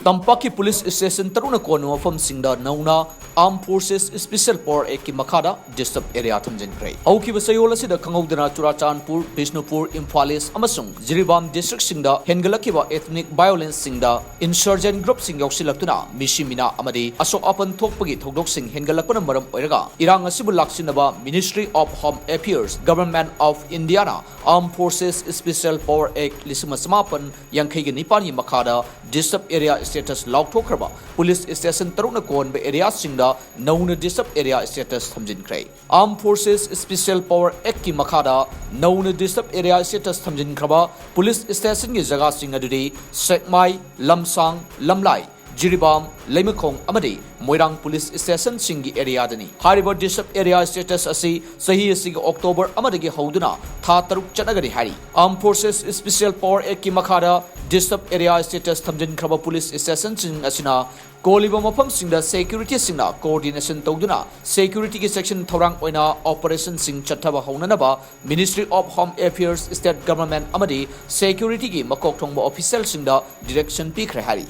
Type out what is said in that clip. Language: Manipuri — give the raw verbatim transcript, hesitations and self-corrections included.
ꯇꯝꯄꯥꯛꯀꯤ ꯄꯨꯂꯤꯁ ꯁ꯭ꯇꯦꯁꯟ ꯇꯔꯨꯛꯅ ꯀꯣꯟꯕ ꯃꯐꯝꯁꯤꯡꯗ ꯅꯧꯅ Armed Forces Special Power Actꯀꯤ ꯃꯈꯥꯗ ꯗꯤꯁꯇꯔꯕ ꯑꯦꯔꯤꯌꯥ ꯊꯝꯖꯤꯟꯈ꯭ꯔꯦ꯫ ꯍꯧꯈꯤꯕ ꯆꯌꯣꯜ ꯑꯁꯤꯗ ꯈꯪꯍꯧꯗꯅ ꯆꯨꯔꯥꯆꯥꯟꯄꯨꯔ, ꯕꯤꯁꯅꯨꯄꯨꯔ, ꯏꯝꯐꯥꯜ ꯏꯁ ꯑꯃꯁꯨꯡ ꯖꯤꯔꯤꯕꯥꯝ ꯗꯤꯁꯇ꯭ꯔꯤꯛꯁꯤꯡꯗ ꯍꯦꯟꯒꯠꯂꯛꯈꯤꯕ ethnic violenceꯁꯤꯡꯗ insurgent groupꯁꯤꯡ ꯌꯥꯎꯁꯤꯜꯂꯛꯇꯨꯅ ꯃꯤꯁꯤ ꯃꯤꯅꯥ ꯑꯃꯗꯤ ꯑꯁꯣꯛ ꯑꯄꯟ ꯊꯣꯛꯄꯒꯤ ꯊꯧꯗꯣꯛꯁꯤꯡ ꯍꯦꯟꯒꯠꯂꯛꯄꯅ ꯃꯔꯝ ꯑꯣꯏꯔꯒ ꯏꯔꯥꯡ ꯑꯁꯤꯕꯨ ꯂꯥꯛꯁꯤꯟꯅꯕ Ministry of Home Affairs, Government of Indiaꯅ Armed Forces Special Power Act ꯂꯤꯁꯤꯡ ꯑꯃ ꯆꯃꯥꯄꯟ ꯌꯥꯡꯈꯩꯒ ꯅꯤꯄꯥꯟꯒꯤ ꯃꯈꯥꯗ ꯗꯤꯁꯇꯔꯕ ꯑꯦꯔꯤꯌꯥ ꯁ꯭ꯇꯦꯇꯁ ꯂꯥꯎꯊꯣꯛꯈ꯭ꯔꯕ ꯄꯨꯂꯤꯁ ꯁ꯭ꯇꯦꯁꯟ ꯇꯔꯨꯛꯅ ꯀꯣꯟꯕ ꯑꯦꯔꯤꯌꯥꯁꯤꯡꯗ ꯅꯧꯅ ꯗꯤꯁꯇꯔꯕ ꯑꯦꯔꯤꯌꯥ ꯁ꯭ꯇꯦꯇꯁ ꯊꯝꯖꯤꯟꯈ꯭ꯔꯦ꯫ Armed Forces Special Power Actꯀꯤ ꯃꯈꯥꯗ ꯅꯧꯅ ꯗꯤꯁꯇꯔꯕ ꯑꯦꯔꯤꯌꯥ ꯁ꯭ꯇꯦꯇꯁ ꯊꯝꯖꯤꯟꯈ꯭ꯔꯕ ꯄꯨꯂꯤꯁ ꯁ꯭ꯇꯦꯁꯟꯒꯤ ꯖꯒꯥꯁꯤꯡ ꯑꯗꯨꯗꯤ ꯁꯦꯛꯃꯥꯏ, ꯂꯝꯁꯥꯡ, ꯂꯝꯂꯥꯏ, ꯖꯤꯔꯤꯕꯥꯝ, ꯂꯩꯃꯈꯣꯡ ꯑꯃꯗꯤ ꯃꯣꯏꯔꯥꯡ ꯄꯨꯂꯤꯁ ꯁ꯭ꯇꯦꯁꯟꯁꯤꯡꯒꯤ ꯑꯦꯔꯤꯌꯥꯗꯅꯤ꯫ ꯍꯥꯏꯔꯤꯕ ꯗꯤꯁꯇꯔꯕ ꯑꯦꯔꯤꯌꯥ ꯁ꯭ꯇꯦꯇꯁ ꯑꯁꯤ ꯆꯍꯤ ꯑꯁꯤꯒꯤ ꯑꯣꯛꯇꯣꯕꯔ ꯑꯃꯗꯒꯤ ꯍꯧꯗꯨꯅ ꯊꯥ ꯇꯔꯨꯛ ꯆꯠꯅꯒꯅꯤ ꯍꯥꯏꯔꯤ꯫ Armed Forces Special Power Actꯀꯤ ꯃꯈꯥꯗ ꯗꯤꯁꯇꯔꯕ ꯑꯦꯔꯤꯌꯥ ꯁ꯭ꯇꯦꯇꯁ ꯊꯝꯖꯤꯟꯈ꯭ꯔꯕ ꯄꯨꯂꯤꯁ ꯁ꯭ꯇꯦꯁꯟꯁꯤꯡ ꯑꯁꯤꯅ ꯀꯣꯜꯂꯤꯕ ꯃꯐꯝꯁꯤꯡꯗ ꯁꯦꯀ꯭ꯌꯨꯔꯤꯇꯤꯁꯤꯡꯅ coordination ꯇꯧꯗꯨꯅ ꯁꯦꯀ꯭ꯌꯨꯔꯤꯇꯤꯒꯤ section ꯊꯧꯔꯥꯡ ꯑꯣꯏꯅ operationꯁꯤꯡ ꯆꯠꯊꯕ ꯍꯧꯅꯅꯕ Ministry of Home Affairs, State Government ꯑꯃꯗꯤ ꯁꯦꯀ꯭ꯌꯨꯔꯤꯇꯤꯒꯤ ꯃꯀꯣꯛ ꯊꯣꯡꯕ officialꯁꯤꯡꯗ direction ꯄꯤꯈ꯭ꯔꯦ ꯍꯥꯏꯔꯤ꯫